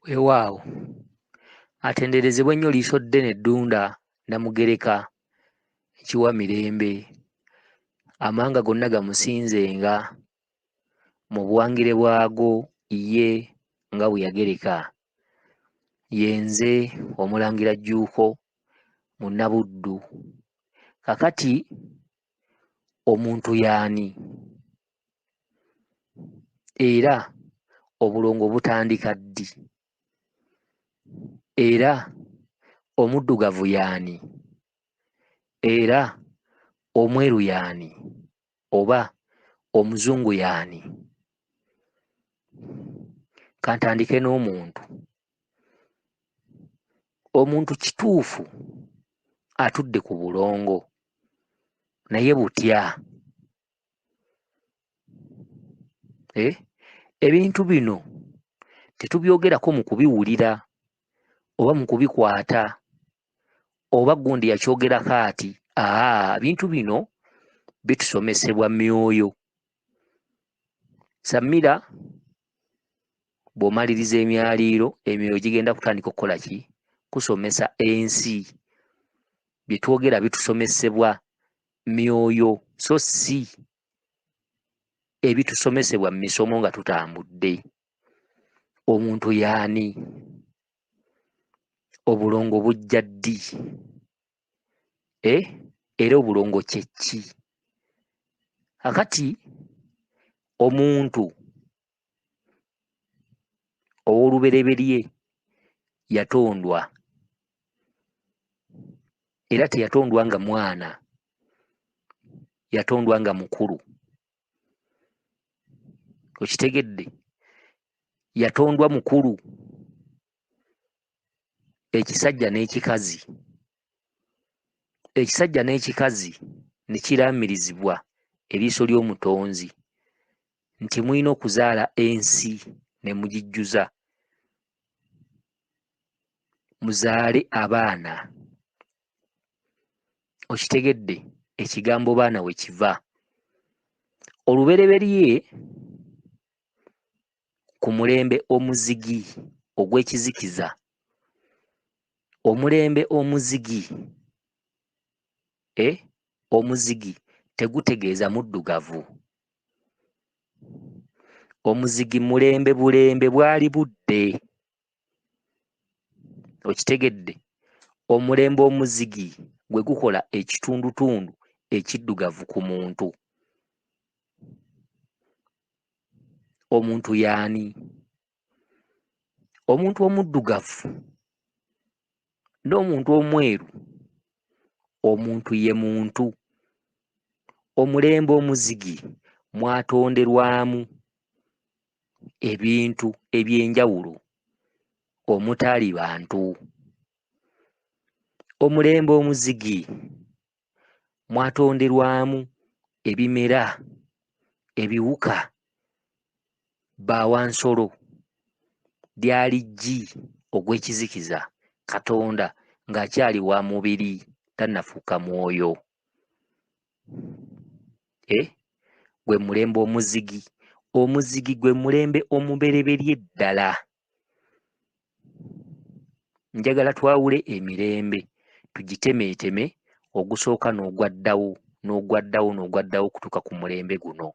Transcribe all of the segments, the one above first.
Weewaawo atenderezebwe nnyo Liisoddene Ddunda Nnamugereka Nkiwamirembe, amawanga gonna gamusinzenga mu buwangire bwago ye nga bwe yagereka. Ye nze Omulangira Jjuuko Munnabuddu. Kaakati omuntu y'ani? Era obulongo butandika ddi? Era omuddugavu y'ani? Era omweru y'ani oba omuzungu y'ani? Ka ntandike n'omuntu. Omuntu kituufu atudde ku bulongo naye butya? Ebintu bino tetubyogerako mu kubiwulira oba mu kubikwata oba gundi yakyogerako ati. Ebintu bino bitusomesebwa myoyo. Samira bw'omaliriza emyaliiro, emyoyo gigenda kutandika okukola ki? Kusomesa ensi. Bye twogera bitusomesebwa myoyo so si ebitusomesebwa mu misomo nga tutambudde. Omuntu y'ani? Obulongo bujja ddi? Era obulongo kye ki? Kaakati omuntu ow'olubereberye yatondwa era teyatondwa nga mwana, yatondwa nga mukulu. Okitegedde? Yatondwa mukulu, ekisajja n'ekikazi. Ekisajja n'ekikazi ne kiraamirizibwa eriiso ly'Omutonzi nti mulina okuzaala ensi ne mugijjuza, muzaale abaana. Okitegedde ekigambo baana we kiva? Olubereberye ku mulembe omuzigi ogw'ekizikiza, omulembe omuzigi, omuzigi tegutegeeza muddugavu. Omuzigi mulembe bulembe bwali budde. Okitegedde? Omulembe omuzigi gwe gukola ekitundutundu ekiddugavu ku muntu. Omuntu y'ani? Omuntu omuddugavu n'omuntu omweru, omuntu ye muntu. Omulembe omuzigi mwatonderwamu ebintu eby'enjawulo omutaali bantu. Omulembe omuzigi mwatonderwamu ebimera, ebiwuka, baawansolo, lyali ggi ogw'ekizikiza Katonda ng'akyali wa mubiri tannafuuka mwoyo. Gwe mulembe omuzigi. Omuzigi gwe mulembe omubereberye ddala. Njagala twawule emirembe tugitemeeteme ogusooka n'ogwaddawo n'ogwaddawo n'ogwaddawo okutuuka ku mulembe guno.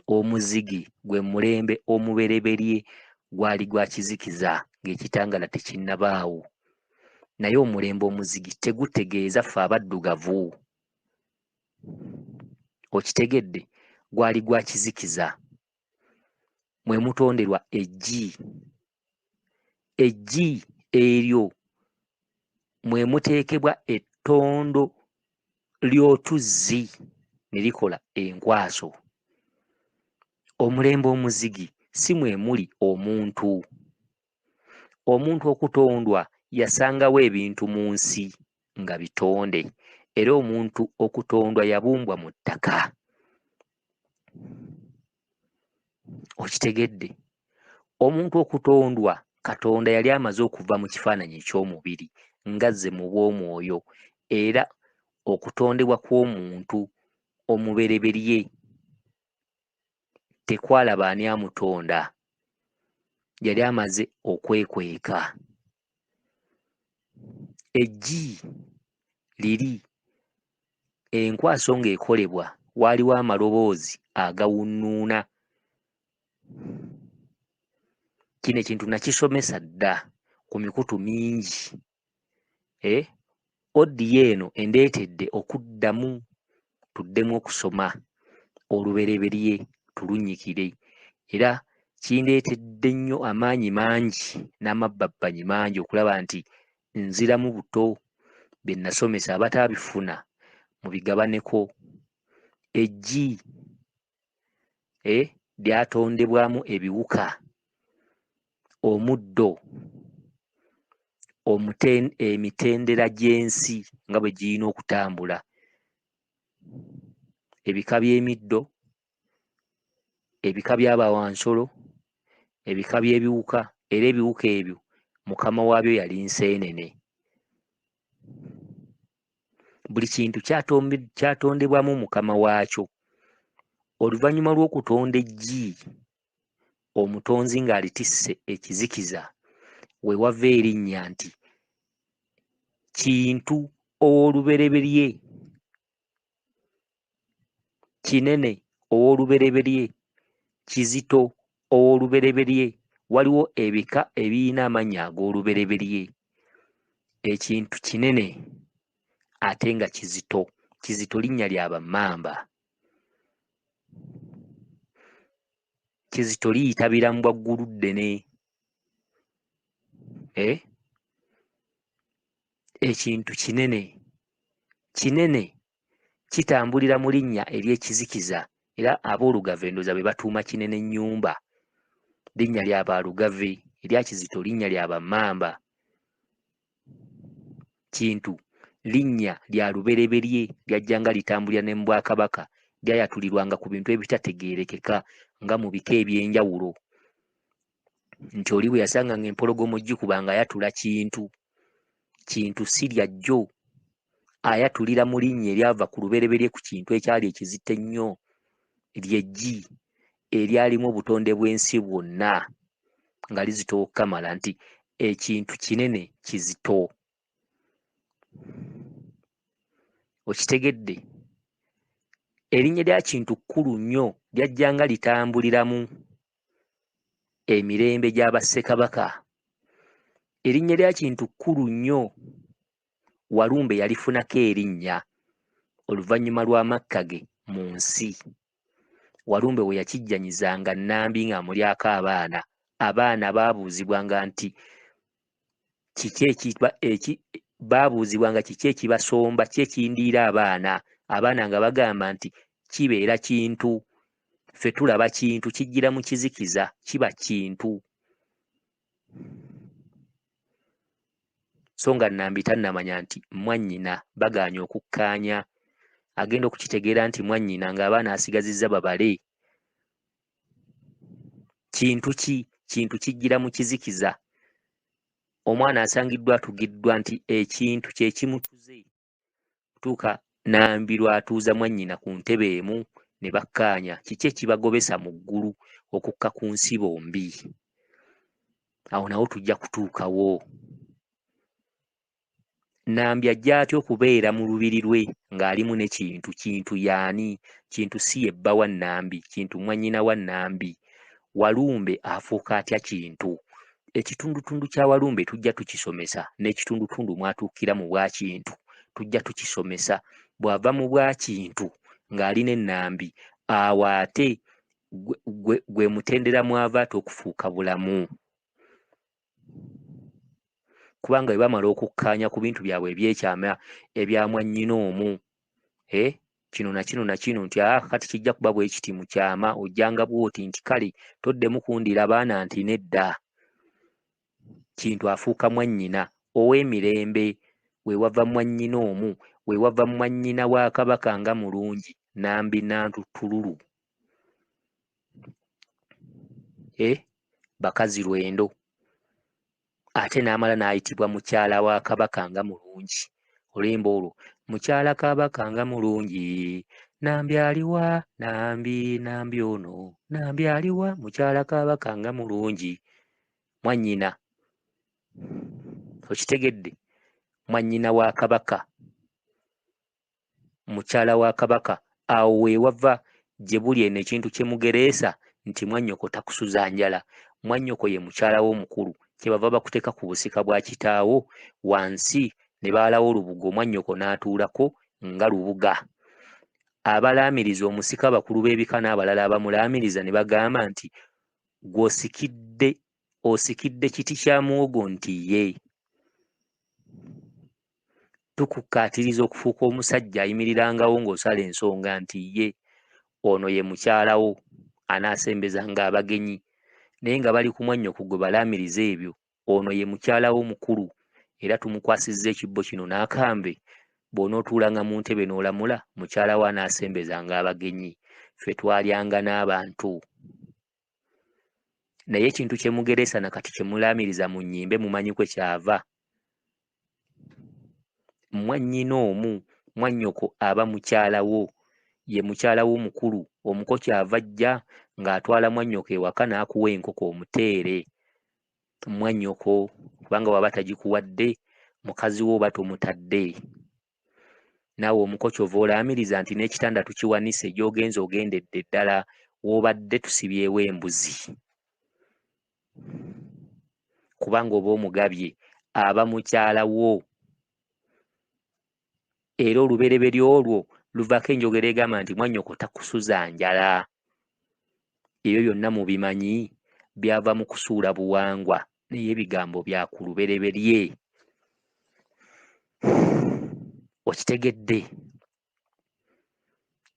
Omuzigi gwe mulembe omubereberye gwali gwa kizikiza ng'ekitangaala tekinnabaawo. Naye omulembe omuzigi tegutegeeza ffe abaddugavu. Okitegedde? Gwali gwa kizikiza. Mwe mutonderwa eggi. Eggi eryo mwe muteekebwa ettondo ly'otuzzi ne likola enkwaso. Omulembe omuzigi si mwe muli omuntu. Omuntu okutondwa yasangawo ebintu mu nsi nga bitonde era omuntu okutondwa yabumbwa mu ttaka. Okitegedde? Omuntu okutondwa Katonda yali amaze okuva mu kifaananyi eky'omubiri ng'azze mu bw'omwoyo era okutondebwa kw'omuntu omubereberye tekwalaba ani amutonda. Yali amaze okwekweka. Eggi liri enkwaso ng'ekolebwa waaliwo amaloboozi agawunnuuna. Kino ekintu nakisomesa dda ku mikutu mingi. Odiyo eno endeetedde okuddamu tuddemu okusoma olubereberye tulunnyikire, era kindeetedde nnyo amaanyi mangi n'amabbabbanyi mangi okulaba nti nziramu buto bye nasomesa abataabifuna mubigabaneko. Eggi lyatondebwamu ebiwuka, omuddo, emitendera gy'ensi nga bwe girina okutambula, ebika by'emiddo, ebika by'abawansolo, ebika by'ebiwuka, era ebiwuka ebyo mukama waabyo yali nseenene. Buli kintu kyatondebwamu mukama waakyo. Oluvannyuma lw'okutonda eggi, omutonzi ng'alitisse ekizikiza, we wava erinnya nti Kintu ow'olubereberye, Kinene ow'olubereberye, Kizito ow'olubereberye. Waliwo ebika ebirina amannya ag'olubereberye. Ekintu kinene ate nga kizito. Kizito linnya lya Bammamba. Kizito liyita Birambwa Gguluddene. Ekintu kinene, kinene kitambulira mu linnya ery'ekizikiza, era aboolugave ndowooza be batuuma Kinene nnyumba. Linnya lya Baalugave, erya Kizito linnya lya Bammamba. Kintu linnya lya lubereberye, lyajjanga litambulira ne mu Bwakabaka, lyayatulirwanga ku bintu ebitategeerekeka nga mu bika eby'enjawulo. Nti oli bwe yasanganga empologoma ogikuba ng'ayatula Kintu. Kintu si lya jjo, ayatulira mu linnya eryava ku lubereberye ku kintu ekyali ekizito ennyo, ly'eggi eryalimu obutonde bw'ensi bwonna nga lizitowa okukamala nti ekintu kinene kizito. Okitegedde? Erinnya lya Kintu kkulu nnyo, lyajjanga litambuliramu emirembe gya Bassekabaka. Erinnya lya Kintu kkulu nnyo, Walumbe yalifunako erinnya oluvannyuma lw'amakka ge mu nsi. Walumbe we yakijjanyizanga Nnambi ng'amulyako abaana, abaana baabuuzibwanga nti kiki ekiba eki baabuuzibwanga kiki ekibasomba, ki ekindiira abaana, abaana nga bagamba nti kibeera Kintu, ffe tulaba Kintu kijjira mu kizikiza, kiba Kintu. So nga Nnambi tannamanya nti mwannyina bagaanye okukkaanya, agenda okukitegeera nti mwannyina ng'abaana asigazizza babale. Kintu ki? Kintu kijjira mu kizikiza. Omwana asangiddwa atugiddwa nti ekintu kye kimutuze. Okutuuka Nambi lw'atuuza mwannyina ku ntebe emu ne bakkaanya kiki ekibagobesa mu ggulu okukka ku nsi bombi. Awo nawo tujja kutuukawo. Nambi ajja atya okubeera mu lubiri lwe ng'alimu ne Kintu? Kintu y'ani? Kintu si ye bba wa Nambi. Kintu mwannyina wa Nambi. Walumbe afuuka atya Kintu? Ekitundutundu kya Walumbe tujja tukisomesa, n'ekitundutundu mw'atuukira mu bwa Kintu tujja tukisomesa. Bw'ava mu bwa Kintu ng'ali ne Nambi, awo ate gwe mutendera mw'ava ate okufuuka Bulamu. Kubanga bwe bamala okukkaanya ku bintu byabwe eby'ekyama ebya mwannyina omu, kino na kino na kino nti kati kijja kuba bwe kiti mu kyama, ojjanga bw'oti nti kale toddemu kundira baana nti nedda. Kintu afuuka mwannyina ow'emirembe, we wava mwannyina omu, we wava mwannyina wa Kabaka nga mulungi, Nambi Nantutululu. Bakazi lwendo. Ate n'amala n'ayitibwa mukyala wa Kabaka nga mulungi. Oluyimba olwo, mukyala Kabaka nga mulungi, Nambi aliwa, Nambi, Nambi ono, Nambi aliwa, mukyala Kabaka nga mulungi. Mwannyina, okitegedde? Mwannyina wa Kabaka, mukyala wa Kabaka. Awo we wava gye buli eno ekintu kye mugereesa nti mwannyoko takusuza njala. Mwannyoko ye mukyala wo omukulu, kyebava bakuteeka ku busika bwa kitaawo wansi ne baalawo olubugo, mwannyoko n'atuulako nga lubuga. Abalaamiriza omusika, abakulu b'ebika n'abalala abamulaamiriza ne bagamba nti gw'osikidde osikidde kiti kya muwogo nti ye. Tukukkaatiriza okufuuka omusajja ayimirirangawo ng'osala ensonga nti ye ono ye mukyala wo anaasembezanga abagenyi, naye nga bali ku mwannyoko gwe balaamiriza ebyo. Ono ye mukyala wo omukulu era tumukwasizza ekibbo kino n'akambe, bw'onootuulanga mu ntebe n'olamula, mukyala wo anaasembezanga abagenyi. Ffe twalyanga n'abantu. Naye ekintu kye mugereesa na kati kye mulaamiriza mu nnyimbe mumanyi kwe kyava? Mwannyina omu, mwannyoko aba mukyala wo, ye mukyala wo omukulu. Omuko kyava ajja ng'atwala mwannyoko ewaka n'akuwa enkoko omuteere mwannyoko, kubanga bw'aba tagikuwadde mukazi wo oba tomutadde. Naawe omuko ky'ova olaamiriza nti n'ekitanda tukiwanise, gy'ogenze ogendedde ddala, w'obadde tusibyewo embuzi. Kubanga oba omugabye aba mukyala wo. Era olubereberye olwo luvaako enjogera egamba nti mwannyoko takusuza njala. Ebyo byonna mubimanyi byava mu kusuula buwangwa, naye ebigambo bya ku lubereberye. Okitegedde?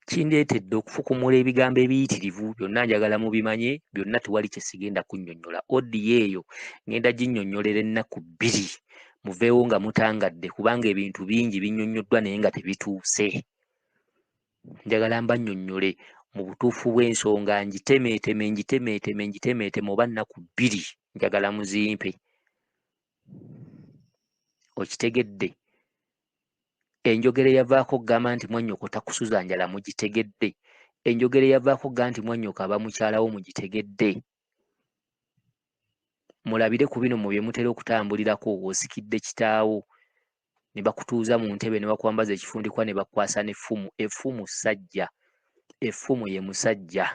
Kindeetedde okufukumula ebigambo ebiyitirivu byonna, njagala mubimanye byonna, tewali kye sigenda kunnyonnyola. Odiyo eyo ngenda ginnyonnyolera ennaku bbiri, muveewo nga mutangadde, kubanga ebintu bingi binnyonnyoddwa naye nga tebituuse. Njagala mbannyonnyole mu butuufu bw'ensonga, ngitemeeteme ngitemeeteme ngitemeeteme oba nnaku bbiri, njagala muzimpe. Okitegedde? Enjogera eyavaako okugamba nti mwannyoko takusuza njala mugitegedde? Enjogera eyavaako okugamba nti mwannyoko aba mukyala wo mugitegedde? Mulabire ku bino mu bye mutera okutambulirako. Osikidde kitaawo ne bakutuuza mu ntebe ne bakwambaza ekifundikwa ne bakukwasa n'effumu. Effumu ssajja, effumu ye musajja.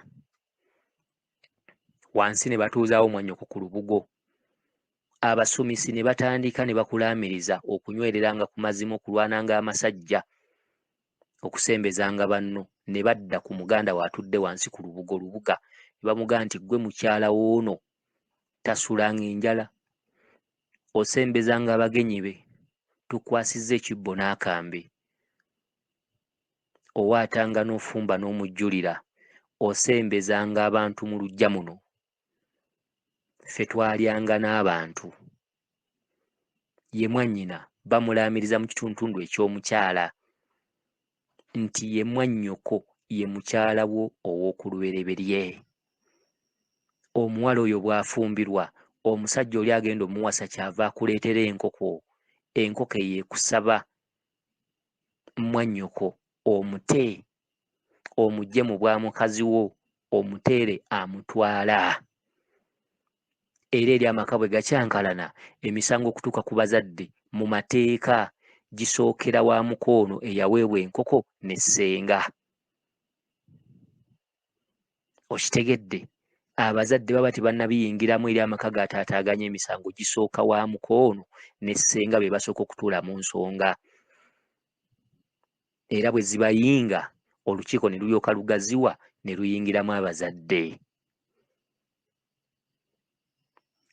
Wansi ne batuuzaawo mwannyoko ku lubugo. Abasumisi ne batandika ne bakulaamiriza okunywereranga ku mazima, okulwananga amasajja, okusembezanga banno, ne badda ku muganda we atudde wansi ku lubugo lubuga ne bamugamba nti ggwe mukyala w'ono tasulanga enjala, osembezanga abagenyi be, tukwasizza ekibbo n'akambe, owaatanga n'ofumba n'omujjulira, osembezanga abantu mu luggya muno. Ffe twalyanga n'abantu. Ye mwannyina bamulaamiriza mu kitundutundu eky'omukyala nti ye mwannyoko, ye mukyala wo ow'oku lubereberye. Omuwala oyo bw'afumbirwa omusajja oli agenda omuwasa ky'ava akuleetera enkoko, enkoko eyo ekusaba mwannyoko omute omuggye mu bwa mukazi wo omuteere amutwala. Era eri amaka bwe gakyankalana, emisango okutuuka ku bazadde mu mateeka gisookera wa mukoono eyaweebwa enkoko ne ssenga. Okitegedde? Abazadde baba tebannabiyingiramu eri amaka gataataaganya, emisango gisooka wa mukoono ne ssenga be basooka okutuula mu nsonga. Era bwe zibayinga olukiiko ne lulyoka lugaziwa ne luyingiramu abazadde.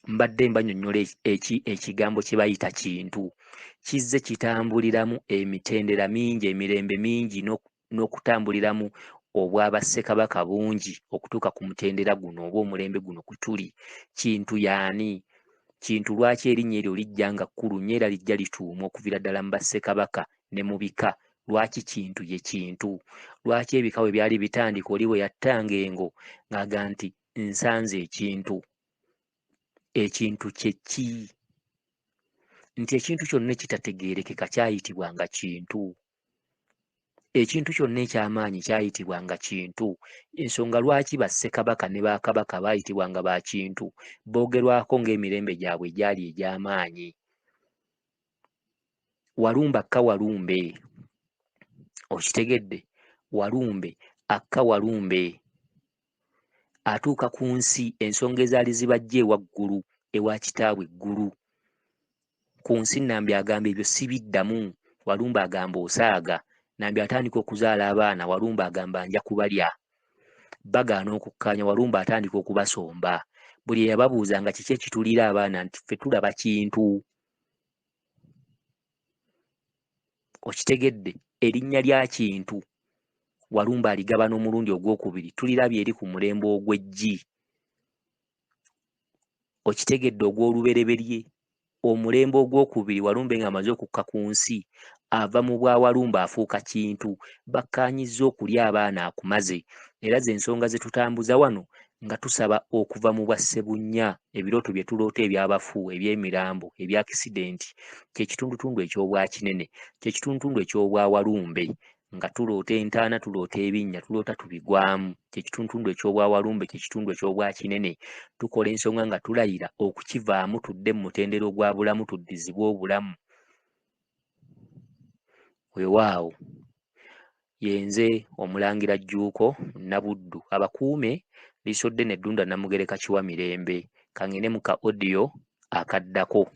Mbadde mbanyonnyola ekigambo kye bayita kintu. Kizze kitambuliramu emitendera mingi, emirembe mingi, n'okutambuliramu obwa bassekabaka bungi okutuuka ku mutendera guno oba omulembe guno kwe tuli. Kintu y'ani? Kintu lwaki erinnya eryo lijja nga kkulu nnyo era lijja lituumwa okuviira ddala mu bassekabaka ne mu bika? Lwaki kintu ye kintu? Lwaki ebika bwe byali bitandika oli bwe yattanga engo ng'agamba nti nsanze ekintu? Ekintu kye ki? Nti ekintu kyonna ekitategeerekeka kyayitibwanga kintu. Ekintu kyonna eky'amaanyi kyayitibwanga Kintu. Ensonga lwaki Bassekabaka ne Bakabaka baayitibwanga ba Kintu boogerwako ng'emirembe gyabwe egyali egy'amaanyi. Walumbe akka Walumbe. Okitegedde? Walumbe akka Walumbe. Atuuka ku nsi ensonga ezaali zibajja ewa Ggulu, ewa kitaabwe Ggulu. Ku nsi Nambi agamba ebyo sibiddamu. Walumbe agamba osaaga. Nambi atandika okuzaala abaana, Walumbe agamba nja kubalya. Bagaana okukkaanya, Walumbe atandika okubasomba. Buli eyababuuzanga kiki ekituliira abaana nti ffe tulaba kintu. Okitegedde? Erinnya lya Kintu Walumbe aligabana omulundi ogwokubiri tulirabye eri ku mulembe ogw'eggi. Okitegedde ogw'olubereberye? Omulembe ogwokubiri Walumbe ng'amaze okukka ku nsi ava mu bwa Walumbe afuuka Kintu. Bakkaanyizza okulya abaana akumaze era ze nsonga ze tutambuza wano nga tusaba okuva mu bwa Ssebunnya ebirooto bye tuloota eby'abafu, eby'emirambo, eby'akisidenti kye kitundutundu eky'obwa Kinene, kye kitundutundu eky'obwa Walumbe nga tuloota entaana, tuloota ebinnya, tuloota tubigwamu. Kye kitundutundu eky'obwa Walumbe, kye kitundu eky'obwa Kinene. Tukola ensonga nga tulayira okukivaamu tudde mu mutendera ogwa bulamu tuddizibwe obulamu. Weewaawo yenze Omulangira Jjuuko Nabuddu abakuume Liisoddene Ddunda Namugereka Kiwamirembe. Kangende mu ka audio akaddako.